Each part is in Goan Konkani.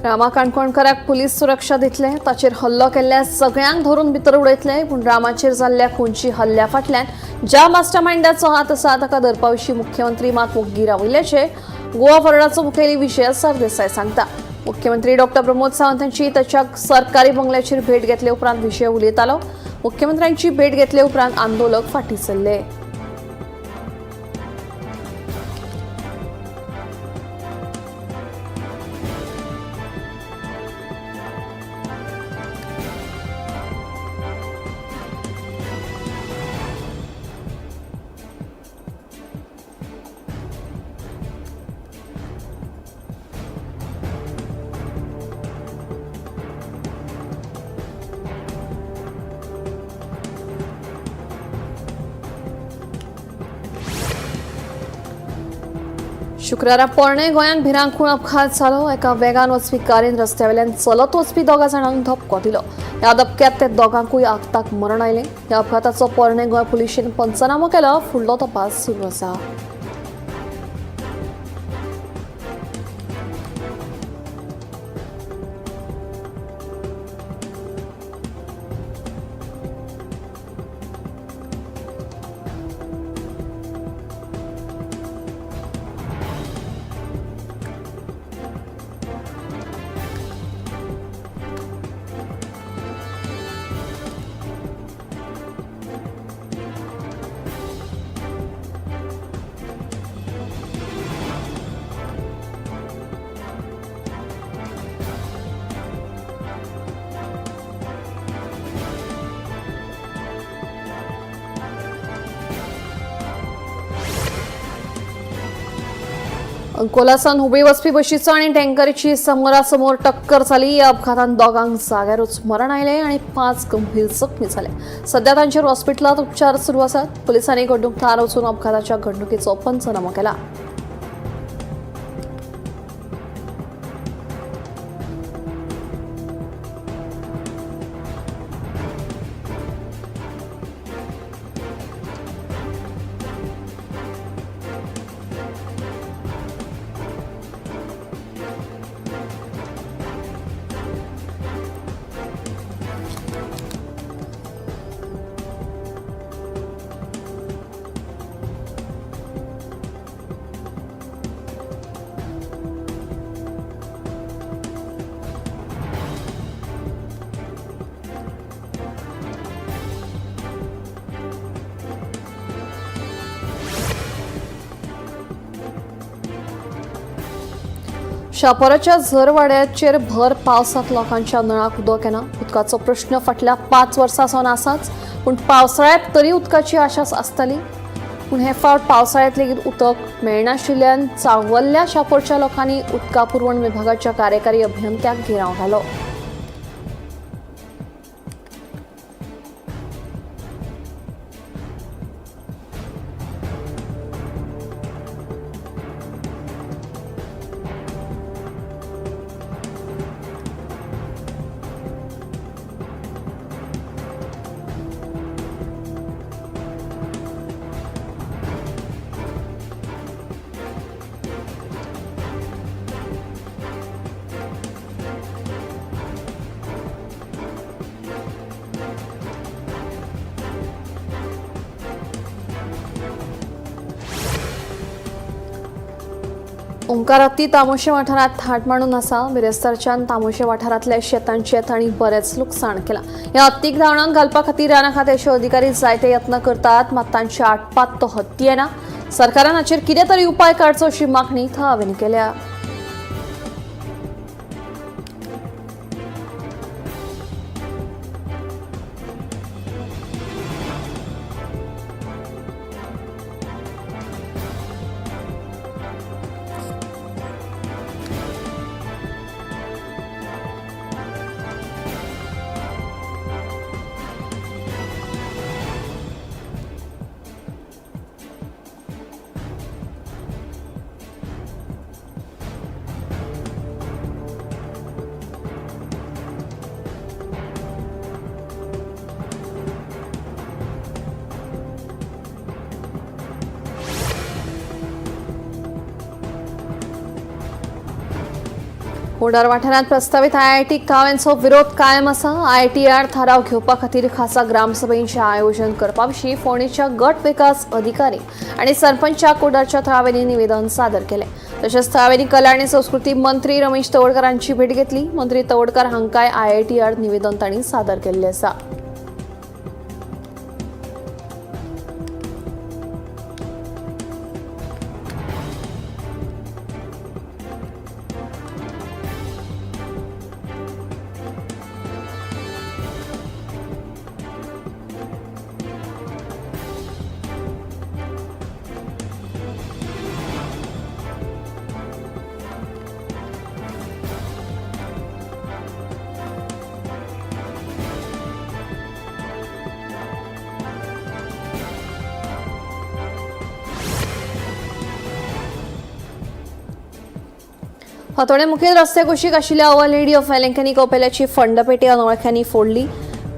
रामा काणकोणकाराक पुलीस सुरक्षा दितले. ताचेर हल्लो केल्ल्या सगळ्यांक धरून भितर उडयतले. पूण रामाचेर जाल्ल्या खुनची हल्ल्या फाटल्यान ज्या मास्टरमाइंडाचो हात आसा ताका धरपा विशीं मुख्यमंत्री मात वोग्गी राविल्ल्याचें गोवा फॉरवर्डाचो मुखेली विजय सरदेसाय सांगता. मुख्यमंत्री डॉक्टर प्रमोद सावंत हांची ताच्या सरकारी बंगल्याचेर भेट घेतले उपरांत विजय उलयतालो. मुख्यमंत्र्यांची भेट घेतले उपरांत आंदोलक फाटीं सरले. शुक्रारा पोरणे गोंयांत भिरांकूळ अपघात जालो. एका वेगान वचपी कारीन रस्त्यावेल्यान चलत वचपी दोगा जाणांक धपको दिलो. ह्या धपक्यांत ते दोगांकूय आगताक मरण आयलें. ह्या अपघाताचो पोरणे गोंय पुलिशेन पंचनामो केलो. फुडलो तपास सुरू आसा. अंकोलासान हुबळी वचपी बशीचो आनी टँकरीची समोरासमोर टक्कर जाली. या अपघातान दोगांक जाग्यारूच मरण आयलें आनी 5 गंभीर जखमी जाले. सध्या तांचेर हॉस्पिटलांत उपचार सुरू आसात. पुलिसांनी घडणूक थळार वचून अपघाताच्या घडणुकीचो पंचनामो केला. शापोराच्या झरवाड्याचेर भर पावसांत लोकांच्या नळाक उदक येना. उदकाचो प्रश्न फाटल्या 5 वर्सां सावन आसाच, पूण पावसाळ्यांत तरी उदकाची आशा आसताली. पूण हे फावट पावसाळ्यांत लेगीत उदक मेळनाशिल्ल्यान चावल्ल्या शापोरच्या लोकांनी उदका पुरवण विभागाच्या कार्यकारी अभियंत्याक घेराव घालो. ओंकार हत्ती तामोशे वाठारांत थाट मांडून आसा. बिरेस्तारच्यान तामोशे वाठारांतल्या शेतांचें तांणी बरेंच लुकसाण केलां. ह्या हत्तीक धांवडावन घालपा खातीर रानां खात्याचे अधिकारी जायते यत्न करतात, मात तांच्या आटपात तो हत्ती येना. सरकारान हाचेर कितें तरी उपाय काडचो अशी मागणी थळाव्यांनी केल्या. कोडार वाठारांत प्रस्तावीत आयआयटी काव्यांचो विरोध कायम आसा. आयआयटी आड थाराव घेवपा खातीर खासा ग्रामसभेचें आयोजन करपा विशीं फोंडेच्या गट विकास अधिकारी आनी सरपंचा कोडारच्या थळाव्यांनी निवेदन सादर केलें. तशेंच थळाव्यांनी कला आनी संस्कृती मंत्री रमेश तवडकर हांची भेट घेतली. मंत्री तवडकर हांकांय आयआयटी आड निवेदन तांणी सादर केल्लें आसा. फातोडें मुखेल रस्त्या कुशीक आशिल्ल्या our lady of Velankanni कपेलाची फंडपेटी अनवळख्यांनी फोडली.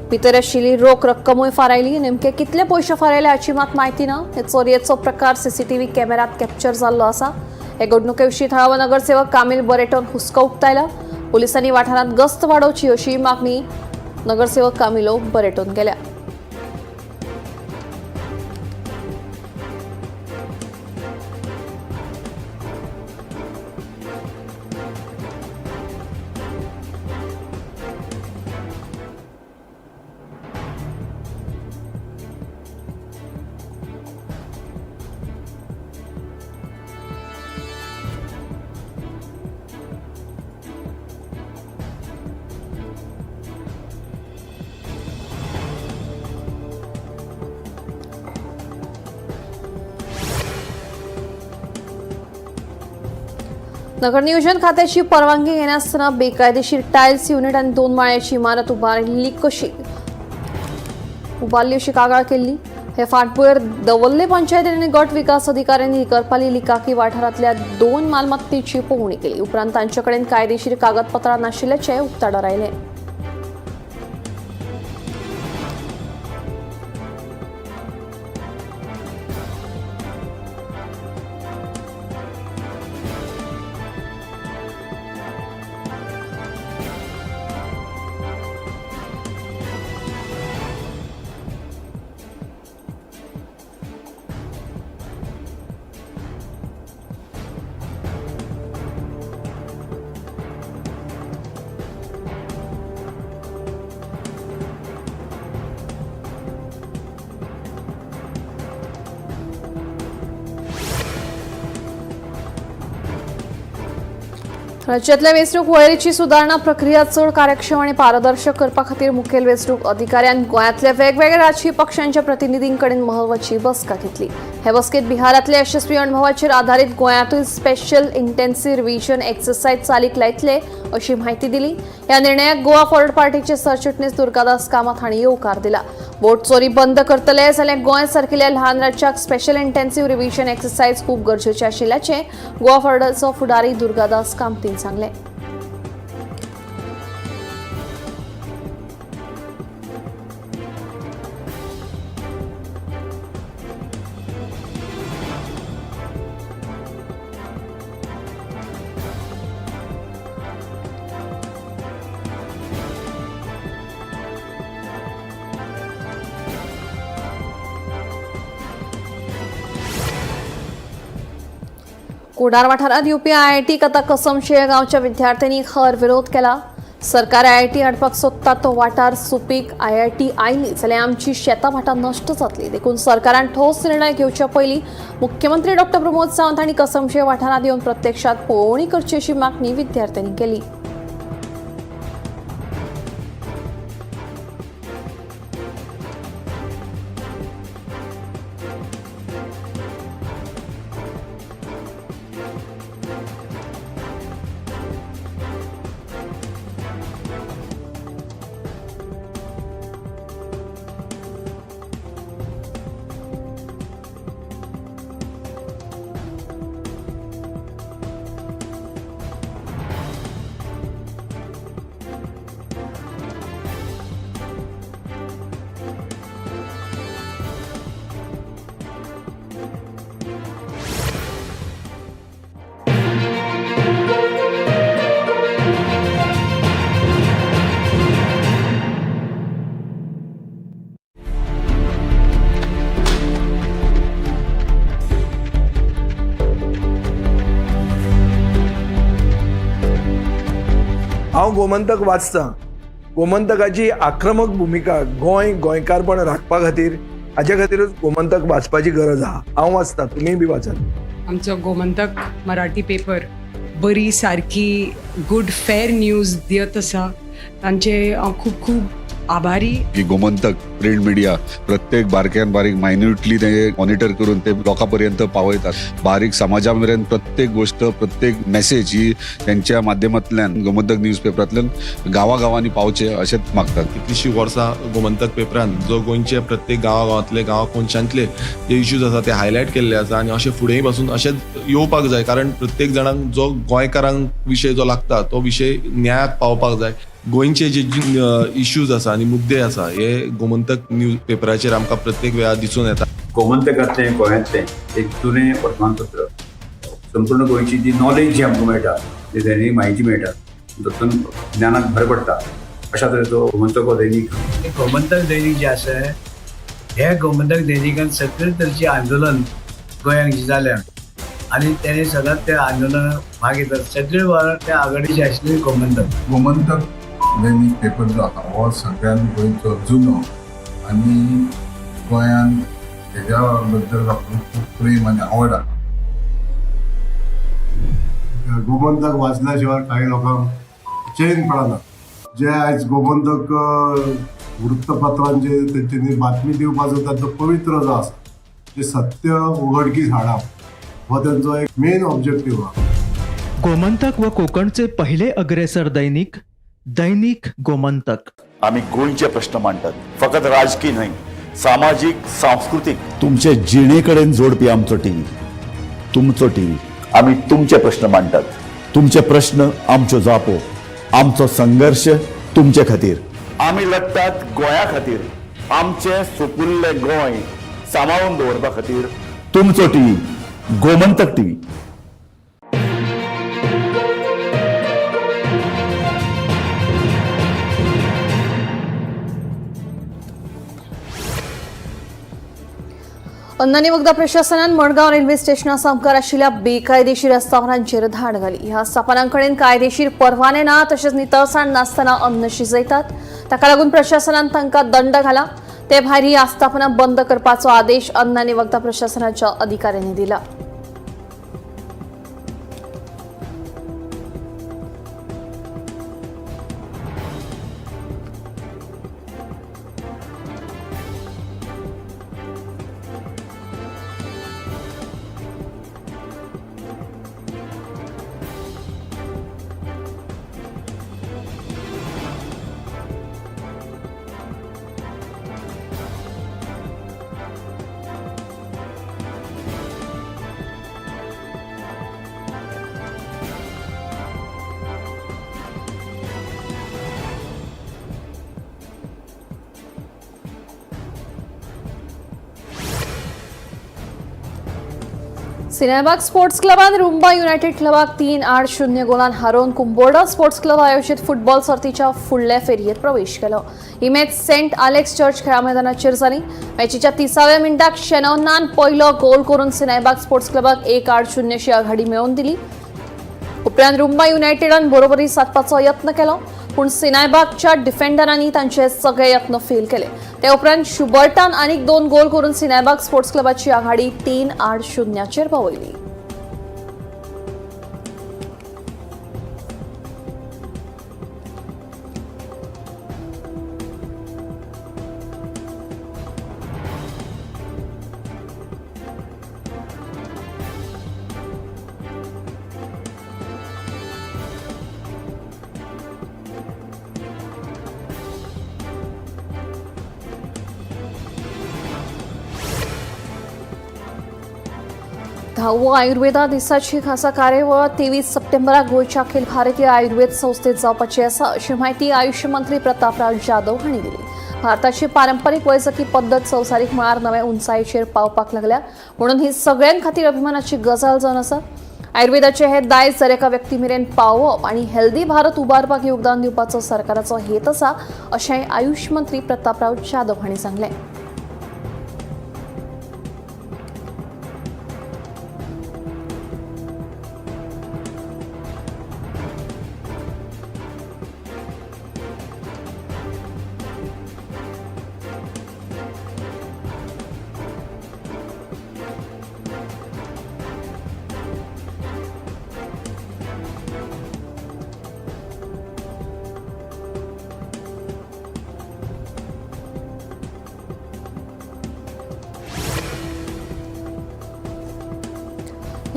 भितर आशिल्ली रोख रक्कमूय फारायली. नेमके कितले पयशे फारायले हाची मात म्हायती ना. हे चोरयेचो प्रकार सीसीटीव्ही कॅमेऱ्यात कॅप्चर जाल्लो आसा. हे घडणुके विशीं थळावो नगरसेवक कामील बरेटोन हुस्को उक्तायला. पोलिसांनी वाठारांत गस्त वाडोवची अशी मागणी नगरसेवक कामिलो बरेटोन केल्या. नगरनियोजन खात्याची परवानगी घेनासतना बेकायदेशीर टायल्स युनिट आनी 2 माळ्याची इमारत उबारिल्ली कशी उबारली अशी कागाळ केल्ली. हे फाटभुंयेर दवल्ले पंचायत आनी गट विकास अधिकाऱ्यांनी करपाली लिकाकी वाठारांतल्या 2 मालमत्तेची पळोवणी केली. उपरांत तांचे कडेन कायदेशीर कागदपत्रां नाशिल्ल्याचें उक्ताडार आयलें. राज्यातल्या वेंचणूक वळेरीची सुदारणा प्रक्रिया चड कार्यक्षम आनी पारदर्शक करपा खातीर मुखेल वेंचणूक अधिकाऱ्यान गोंयांतल्या वेगवेगळ्या राजकीय पक्षांच्या प्रतिनिधीं कडेन म्हत्वाची बसका घेतली. हे बसकेत बिहारांतल्या यशस्वी अणभवाचेर आधारीत गोंयांतूय स्पेशल इंटेन्सिव्ह रिव्हिजन एक्सरसायज चालीक लायतले अशी म्हायती दिली. ह्या निर्णयाक गोवा फॉरवर्ड पार्टीचे सरचिटणीस दुर्गादास कामत हांणी येवकार दिला. वोट चोरी बंद करतले जाल्यार गोंय सारकिल्ल्या ल्हान राज्याक स्पेशल इंटेन्सिव्ह रिव्हिजन एक्सरसायज खूब गरजेचे आशिल्ल्याचें गोवा फॉरवर्डाचो फुडारी दुर्गादास कामतीन सांगलें. कोडार वाठारांत येवपी आयआयटीक आतां कसमशेळ गांवच्या विद्यार्थ्यांनी खर विरोध केला. सरकार आयआयटी हाडपाक सोदता तो वाठार सुपीक आयआयटी आयली जाल्यार आमची शेतां भाटां नश्ट जातली. देखून सरकारान ठोस निर्णय घेवच्या पयलीं मुख्यमंत्री डॉक्टर प्रमोद सावंत हांणी कसमशेळ वाठारांत येवन प्रत्यक्षात पळोवणी करची अशी मागणी विद्यार्थ्यांनी केली. हांव गोमंतक वाचतां. गोमंतकाची आक्रमक भुमिका गोंय गोंयकारपण राखपा खातीर, हाजे खातीरूच गोमंतक वाचपाची गरज आहा. हांव वाचतां, तुमीय बी वाचात. आमचो गोमंतक मराठी पेपर बरी सारकी गुड फेर न्यूज दियत आसा, तांचे हांव खूब खूब आभारी. की गोमंतक प्रिंट मिडिया प्रत्येक बारक्यान बारीक मायन्युटली ते मॉनिटर करून ते लोकां पर्यंत पावयतात. बारीक समाजा मेरेन प्रत्येक गोष्ट, प्रत्येक मेसेज ही त्यांच्या माध्यमांतल्यान गोमंतक न्यूज पेपरांतल्यान गांवागांवांनी पावचे अशेंच मागतात. कितलीशीं वर्सां गोमंतक पेपरान जो गोंयचे प्रत्येक गांवागांवांतले, गांवा कोनशांतले जे इश्यूज आसा ते हायलायट केल्ले आसा आनी अशें फुडेंय पासून अशेंच येवपाक जाय, कारण प्रत्येक जाणांक जो गोंयकारांक विशय जो लागता तो विशय न्यायाक पावपाक जाय. गोंयचे जे इश्यूज आसा आनी मुद्दे आसा हे गोमंतक न्यूज पेपराचेर आमकां प्रत्येक वेळार दिसून येता. गोमंतकांतलें गोंयांतलें एक जुनें वर्तमानपत्र, संपूर्ण गोंयची जी नॉलेज जी आमकां मेळटा, जी दैनीक म्हायती मेळटा, तातूंत ज्ञानाक भर पडटा. अशा तरेचो गोमंतक हो दैनीक. गोमंतक दैनीक जें आसा, हे गोमंतक दैनिकान सगळे तरेचें आंदोलन गोंयांत जें जाल्या आनी तेणे सदांच त्या आंदोलनाक भाग घेतात. सगळे वेळार त्या आघाडीचे आशिल्ले गोमंतक. गोमंतक दैनीक पेपर जो आसा हो सगळ्यान गोंयचो जुनो आनी गोंयान हेज्या बद्दल लोकांक खूब प्रेम आनी आवड आसा. गोमंतक वाचल्या शिवाय काही लोकांक चैन पडना. जे आयज गोमंतक वृत्तपत्रांचे तेंच्यांनी बातमी दिवपाचो तांचो पवित्र जो आसा, जे सत्य उघडकीस हाडप हो तेंचो एक मेन ऑब्जेक्टीव आहा. गोमंतक व कोकणचे पहिले अग्रेसर दैनिक, दैनिक गोमंतक. आमी गोंयचे प्रश्न मांडटात, फकत राजकी न्हय, सामाजीक, सांस्कृतीक, तुमचे जिणे कडेन जोडपी आमचो टीव्ही, तुमचो टीव्ही. आमी तुमचे प्रश्न मांडटात, तुमचे प्रश्न आमच्यो जापो, आमचो संघर्श तुमचे खातीर. आमी लडटात गोंया खातीर, आमचें सुपुल्लें गोंय सांबाळून दवरपा खातीर. तुमचो टीव्ही, गोमंतक टीव्ही. अन्न आनी वखदां प्रशासनान मडगांव रेल्वे स्टेशना सामकार आशिल्ल्या बेकायदेशीर आस्थापनांचेर धाड घाली. ह्या आस्थापनांकडेन कायदेशीर परवाने ना तशेंच नितळसाण नासतना अन्न शिजयतात. ताका लागून प्रशासनान तांकां दंड घाला. ते भायर ही आस्थापनां बंद करपाचो आदेश अन्न आनी वखदां प्रशासनाच्या अधिकाऱ्यांनी दिला. सिनेबाग स्पोर्ट्स क्लबान रुंबा युनायटेड क्लबाक 3-0 गोलान हारोवन कुंबोर्डा स्पोर्ट्स क्लब आयोजित फुटबॉल सर्तीच्या फुडल्या फेरयेत प्रवेश केलो. ही मॅच सेंट आलेक्स चर्च खेळा मैदानाचेर जाली. मॅचीच्या 30व्या मिनटाक शेनोनान पयलो गोल करून सिनेबाग स्पोर्ट्स क्लबाक 1-0 आघाडी मेळोवन दिली. उपरांत रुंबा युनायटेडान बरोबरी सादपाचो यत्न केलो, पूण सिनायबागच्या डिफेंडरांनी तांचे सगळे यत्न फेल केले. ते उपरांत शुबर्टान आनीक 2 गोल करून सिनायबाग स्पोर्ट्स क्लबाची आघाडी 3-0 पावयली. धावो आयुर्वेदा दिसाची खासा कार्यावळ 23 सप्टेंबराक गोंयच्या अखिल भारतीय आयुर्वेद संस्थेत जावपाची आसा, अशी म्हायती आयुष मंत्री प्रतापराव जाधव हांणी दिली. भारताची पारंपरीक वैजकी पद्दत संवसारीक मळार नवे उंचायेचेर पावपाक लागल्या, म्हणून ही सगळ्यां खातीर अभिमानाची गजाल जावन आसा. आयुर्वेदाचे हे दायज दर एका व्यक्ती मेरेन पावोवप आनी हेल्दी भारत उबारपाक योगदान दिवपाचो सरकाराचो हेत आसा, अशें आयुष मंत्री प्रतापराव जाधव हांणी सांगलें.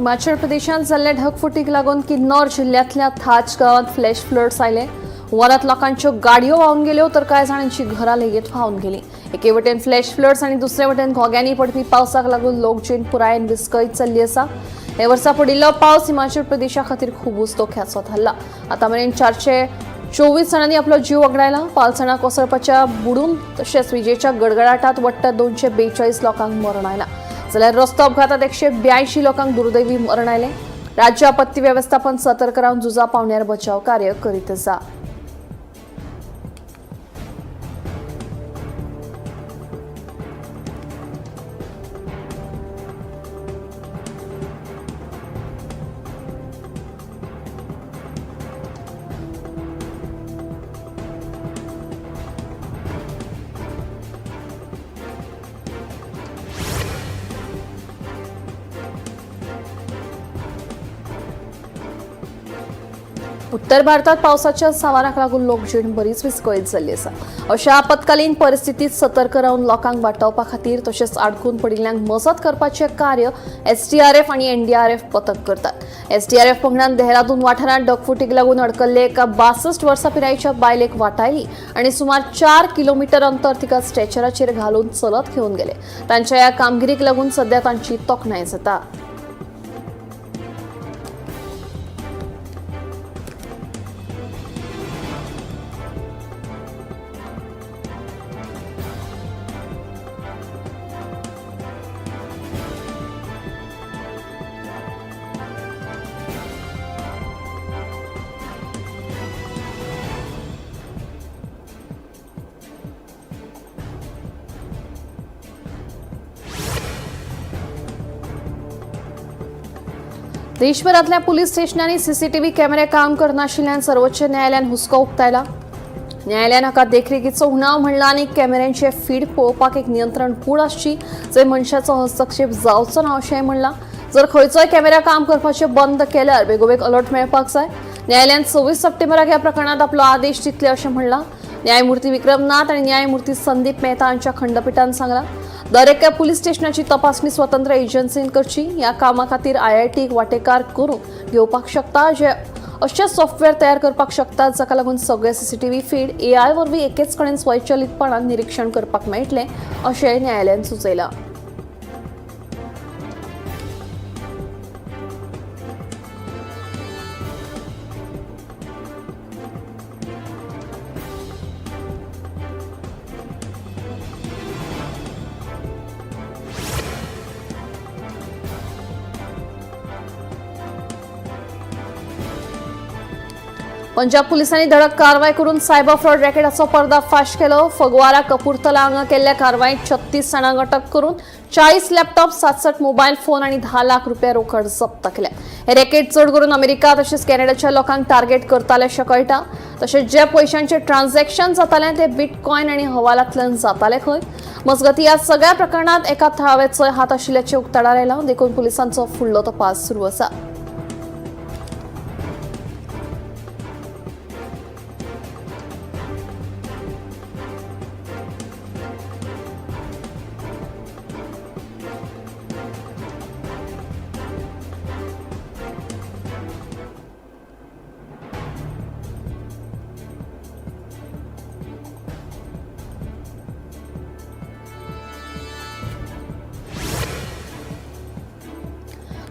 हिमाचल प्रदेशांत जाल्ल्या ढगफुटीक लागून किन्नौर जिल्ल्यांतल्या थाच गांवांत फ्लॅश फ्लड्स आयले. हुंवारांत लोकांच्यो गाडयो व्हांवन गेल्यो तर कांय जाणांची घरां लेगीत व्हांवन गेलीं. एके वटेन फ्लॅश फ्लड्स आनी दुसरे वटेन घोग्यांनी पडपी पावसाक लागून लोकजीण पुरायेन विस्कळीत जाल्ली आसा. हे वर्सा पडिल्लो पावस हिमाचल प्रदेशा खातीर खुबूच धोक्याचो थारला. आतां मेरेन 424 जाणांनी आपलो जीव वगडायला. पालसणां कोसळपाच्या बुडून तशेंच विजेच्या गडगडाटात वट्ट 242 लोकांक मरण आयलां, जाल्यार रस्तो अपघातात 182 लोकांक दुर्दैवी मरण आयलें. राज्य आपत्ती वेवस्थापन सतर्क रावन झुजा पावण्यार बचाव कार्य करीत आसा. उत्तर भारतात पावसाच्या सांवाराक लागून लोकजीण बरीच विस्कळीत जाल्ली आसा. अशा आपत्कालीन परिस्थितीत सतर्क रावन लोकांक वाटावपा खातीर तशेंच आडकून पडिल्ल्यांक मजत करपाचें कार्य एसडीआरएफ आनी एनडीआरएफ पथक करतात. एसडीआरएफ पंगडान देहरादून वाठारांत ढगफुटीक लागून अडकल्ले एका 62 वर्सां पिरायेच्या बायलेक वाटायली आनी सुमार 4 किलोमिटर अंतर तिका स्ट्रेचराचेर घालून चलत घेवन गेले. तांच्या ह्या कामगिरीक लागून सध्या तांची तोखणाय जाता. देशभरातल्या पुलीस स्टेशनांनी सीसीटीव्ही कॅमेरे काम करनाशिल्ल्यान सर्वोच्च न्यायालयान हुस्को उक्तायला. न्यायालयान हाका देखरेखीचो उणाव म्हणला आनी कॅमेऱ्यांचे फीड पळोवपाक एक नियंत्रण कूड आसची जंय मनशाचो हस्तक्षेप जावचो ना अशेंय म्हणलां. जर खंयचोय कॅमेरा काम करपाचें बंद केल्यार बेगोबेग अलर्ट मेळपाक जाय. न्यायालयान 26 सप्टेंबराक ह्या प्रकरणांत आपलो आदेश दितले अशें म्हणलां. न्यायमूर्ती विक्रमनाथ आनी न्यायमूर्ती संदीप मेहता हांच्या खंडपिठान सांगलां, दर एका पुलीस स्टेशनाची तपासणी स्वतंत्र एजन्सीन करची. ह्या कामा खातीर आयआयटीक वाटेकार करून घेवपाक शकता, जे अशें सॉफ्टवेअर तयार करपाक शकतात जाका लागून सगळे सीसीटीव्ही फीड एआय वरवीं एकेच कडेन स्वयंचलितपणान निरिक्षण करपाक मेळटलें अशें न्यायालयान सुचयलां. पंजाब पुलिसांनी धडक कारवाय करून सायबर फ्रॉड रॅकेटाचो पर्दाफाश केलो. फगवारा कपूरथला हांगा केल्ल्या कारवायेंत 36 जाणांक अटक करून 40 लॅपटॉप, 67 मोबायल फोन आनी 10 लाख रुपया रोकड जप्त केल्या. हे रॅकेट चड करून अमेरिका तशेंच कॅनडाच्या लोकांक टार्गेट करताले अशें कळटा. तशेंच जे पयशांचे ट्रान्झॅक्शन जाताले ते बिटकॉयन आनी हवालांतल्यान जाताले खंय. मजगतीं ह्या सगळ्या प्रकरणांत एका थळाव्याचोय हात आशिल्ल्याचें उक्ताडार आयलां. देखून पुलिसांचो फुडलो तपास सुरू आसा.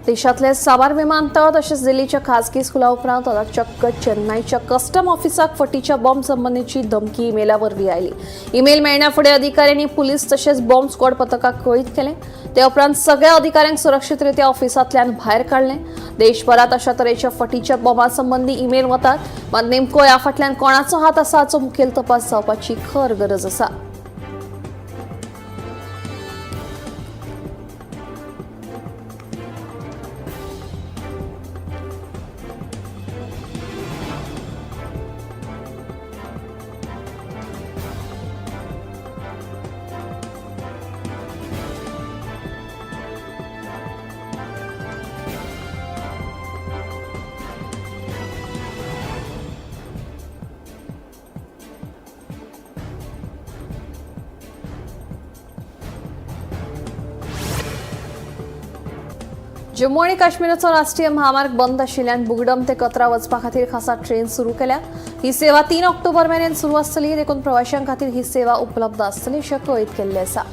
देशातले साबार विमानतळ तशेंच दिल्लीच्या खासगी स्कुला उपरांत आतां चक्क चेन्नईच्या कस्टम ऑफिसाक फटीच्या बॉम्ब संबंदीची धमकी इमेला वरवीं आयली. इमेल मेळण्या फुडें अधिकाऱ्यांनी पुलीस तशेंच बॉम्ब स्क्वॉड पथकाक कळीत केलें. ते उपरांत सगळ्या अधिकाऱ्यांक सुरक्षीत रित्या ऑफिसांतल्यान भायर काडलें. देशभरात अशा तरेच्या फटीच्या बॉम्बा संबंदी इमेल वतात, मात नेमको ह्या फाटल्यान कोणाचो हात आसा हाचो मुखेल तपास जावपाची खर गरज आसा. जम्मू आणि काश्मीराचो राष्ट्रीय महामार्ग बंद आशिल्ल्यान बुगडम ते कतरा वचपा खातीर खासा ट्रेन सुरू केल्या. ही सेवा 3 ऑक्टोबर मेरेन सुरू आसतली. देखून प्रवाशां खातीर ही सेवा उपलब्ध आसतली अशें कळीत केल्लें आसा.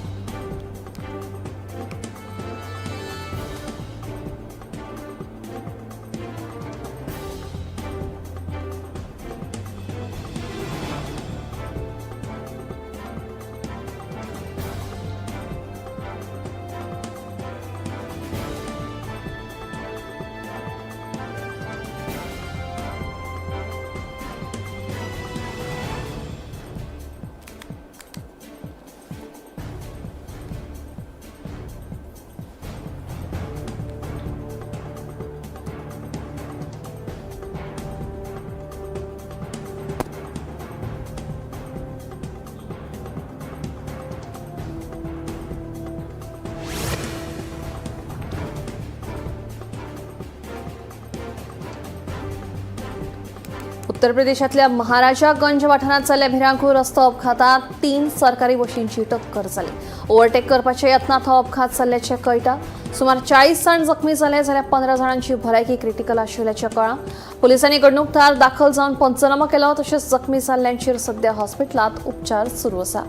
उत्तर प्रदेशातल्या महाराजागंज वाठारांत जाल्ल्या भिरांकूळ रस्तो अपघातात 3 सरकारी बशींची टक्कर जाली. ओव्हरटेक करपाच्या यत्नात हो अपघात जाल्ल्याचें कळटा. सुमार 40 जाण जखमी जाले जाल्यार 15 जाणांची भलायकी क्रिटिकल आशिल्ल्याचें कळ्ळां. पुलिसांनी घडणूक थळार दाखल जावन पंचनामो केलो. तशेंच जखमी जाल्ल्यांचेर सध्या हॉस्पिटलांत उपचार सुरू आसा.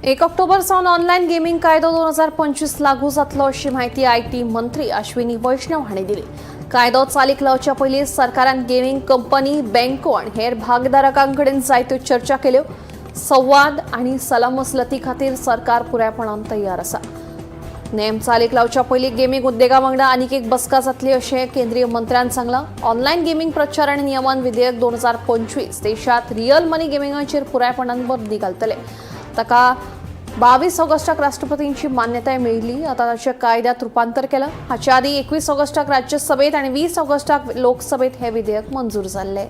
एक ऑक्टोबर सावन ऑनलायन गेमिंग कायदो 2025 लागू जातलो अशी माहिती IT मंत्री अश्विनी वैष्णव हांणी दिली. कायदो चालीक लावच्या पयलीं सरकारान गेमिंग कंपनी, बँको आनी हेर भागधारकां कडेन जायत्यो चर्चा केल्यो. संवाद आनी सलामसलती खातीर सरकार पुरायपणान तयार आसा. नेम चालीक लावच्या पयलीं गेमिंग उद्देगा वांगडा आनीक एक बसका जातली अशें केंद्रीय मंत्र्यान सांगलां. ऑनलायन गेमिंग प्रचार आनी नियमन विधेयक 2025 देशांत रियल मनी गेमिंगाचेर पुरायपणान बंदी घालतले. ताका 22 ऑगस्टाक राष्ट्रपतींची मान्यताय मेळिल्ली. आतां ताचें कायद्यांत रुपांतर केलां. हाचे आदीं 21 ऑगस्टाक राज्यसभेत आनी 20 ऑगस्टाक लोकसभेत हें विधेयक मंजूर जाल्लें.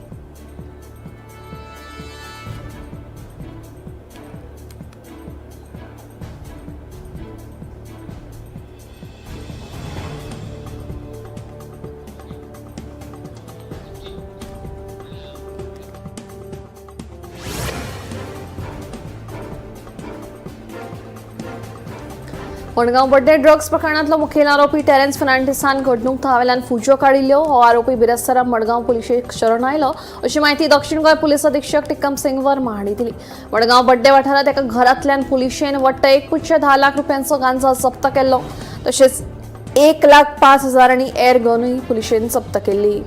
मडगांव बड्डे ड्रग्स प्रकरणांतलो मुखेल आरोपी टेरेन्स फर्नांडीसान घडणूक थळावेल्यान फुज्यो काडिल्ल्यो. हो आरोपी बिरेस्तारा मडगांव पुलिशेक शरण आयलो अशी माहिती दक्षिण गोंय पुलीस अधीक्षक टिक्कम सिंग वर्मा हांणी दिली. मडगांव बड्डे वाठारांत एका घरांतल्यान पुलिशेन वट्ट 1.10 लाख रुपयांचो गांजा जप्त केल्लो. तशेंच 1,05,000 आनी एअर गनूय पुलिशेन जप्त केल्ली.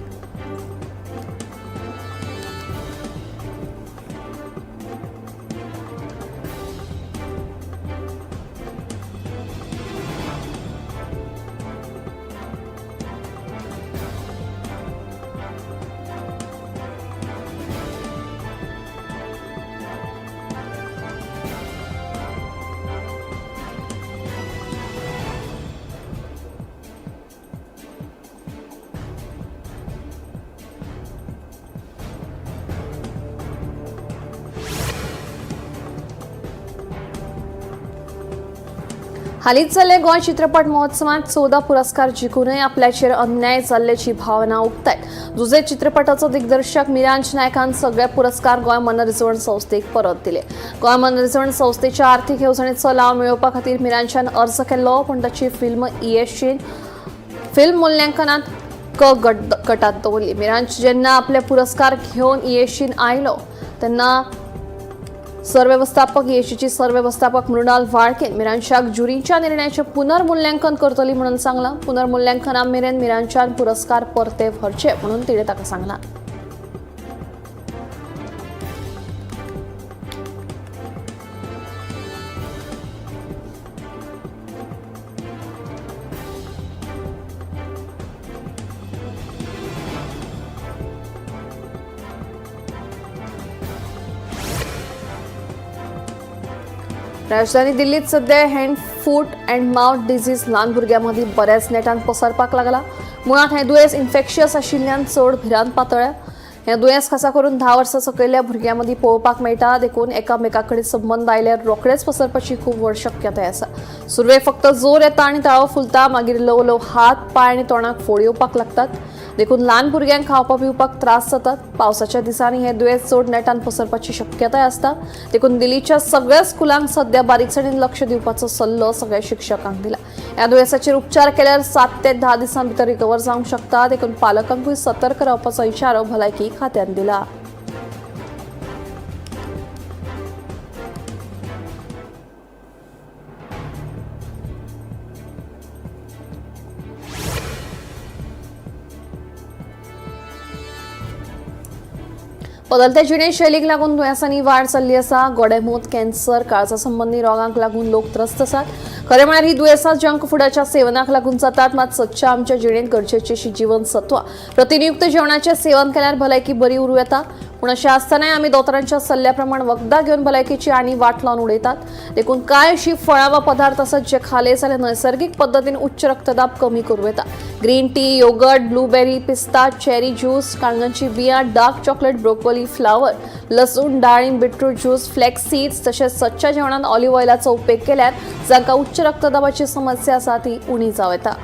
हालींच जाल्ले गोंय चित्रपट महोत्सवात 14 पुरस्कार जिखूनय आपल्याचेर अन्याय जाल्ल्याची भावना उक्तायत जुजे चित्रपटाचो दिग्दर्शक मिरांज नायकान सगळे पुरस्कार गोंय मनरिजवण संस्थेक परत दिले. गोंय मनरिजवण संस्थेच्या आर्थिक येवजणेचो लाव मेळोवपा खातीर मिरांजान अर्ज केल्लो, पूण ताची फिल्म ईएसजीन फिल्म मुल्यांकनात क गटात दवरली. मिरांज जेन्ना आपले पुरस्कार घेवन ईएसजीन आयलो तेन्ना सरव्यवस्थापक ईएसजीची सरव्यवस्थापक मृणाल वाळकेन मिरांशाक ज्युरीच्या निर्णयाचें पुनर्मुल्यांकन करतली म्हणून सांगलां. पुनर्मुल्यांकना मेरेन मिरांशान पुरस्कार परते व्हरचे म्हणून तिणें ताका सांगलां. राजधानी दिल्लीत सध्या hand foot and mouth disease ल्हान भुरग्यां मदीं बऱ्याच नेटान पसरपाक लागला. मुळांत हें दुयेंस इन्फेक्शियस आशिल्ल्यान चड भिरांत पातळ्ळ्या. हें दुयेंस खासा करून 10 वर्सां सकयल्या भुरग्यां मदीं पळोवपाक मेळटा. देखून एकामेका कडेन संबंद आयल्यार रोखडेच पसरपाची खूब व्हड शक्यताय आसा. सुरवेक फक्त जोर येता आनी ताळो फुलता, मागीर ल्हव ल्हव हात, पांय आनी तोंडाक फोड येवपाक लागतात. देखून ल्हान भुरग्यांक खावपा पिवपाक त्रास जातात. पावसाच्या दिसांनी हें दुयेंस चड नेटान पसरपाची शक्यताय आसता. देखून दिल्लीच्या सगळ्या स्कुलांक सध्या बारीकसाणीन लक्ष दिवपाचो सल्लो सगळ्या शिक्षकांक दिला. ह्या दुयेंसाचेर उपचार केल्यार 7 ते 10 दिसां भितर रिकवर जावंक शकता. देखून पालकांकूय सतर्क रावपाचो इशारो भलायकी खात्यान दिला. बदलत्या जिणेशैलीक लागून दुयेंसांनी वाड जाल्ली आसा. गोडेंमूत, कॅन्सर, काळजा संबंदी रोगांक लागून लोक त्रस्त आसात. खरें म्हळ्यार ही दुयेंसां जंक फुडाच्या सेवनाक लागून जातात. मात सदच्या आमच्या जिणेंत गरजेची अशी जीवनसत्वां प्रतिनियुक्त जेवणाचें सेवन केल्यार भलायकी बरी उरूं येता. पूण अशें आसतनाय आमी दोतोरांच्या सल्ल्या प्रमाण वखदां घेवन भलायकेची आनी वाट लावन उडयतात. देखून कांय अशी फळां वा पदार्थ आसात जे खाले जाल्यार नैसर्गीक पद्दतीन उच्च रक्तदाब कमी करूं येता. ग्रीन टी, योगर्ट, ब्लूबेरी, पिस्ता, चेरी ज्यूस, काळंगांची बियां, डार्क चॉकलेट, ब्रोकोली, फ्लावर, लसूण, डाळीम, बिटरूट ज्यूस, फ्लॅक्स सीड्स तशेंच सदच्या जेवणात ऑलिव्ह ऑयलाचो उपेग केल्यार जांकां उच्च रक्तदाबाची समस्या आसा ती उणी जावं येता.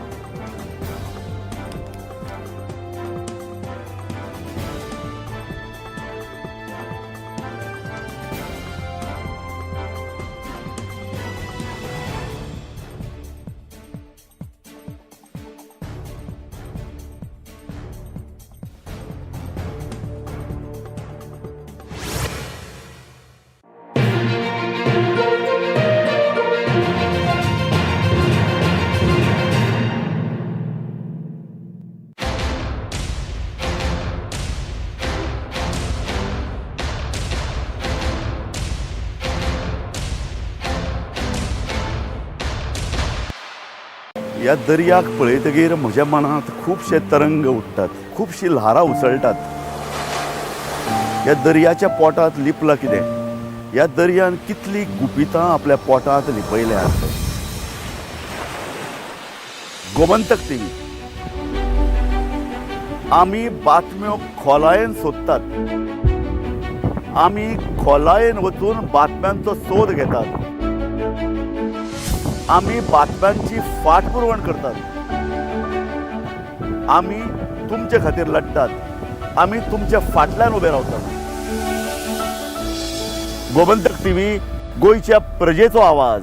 ह्या दर्याक पळयतगीर म्हज्या मनांत खुबशे तरंग उठ्ठात, खुबशीं ल्हारां उसळटात. ह्या दर्याच्या पोटांत लिपलां कितें? ह्या दर्यान कितलीं गुपितां आपल्या पोटांत लिपयल्यांत? गोमंतक टीव्ही, आमी बातम्यो खोलायेन सोदतात, आमी खोलायेन वचून बातम्यांचो सोद घेतात, आमी बातम्यांची फाटपुरवण करतात, आमी तुमचे खातीर लढटात, आमी तुमच्या फाटल्यान उबे रावतात. गोमंतक टीव्ही, गोंयच्या प्रजेचो आवाज.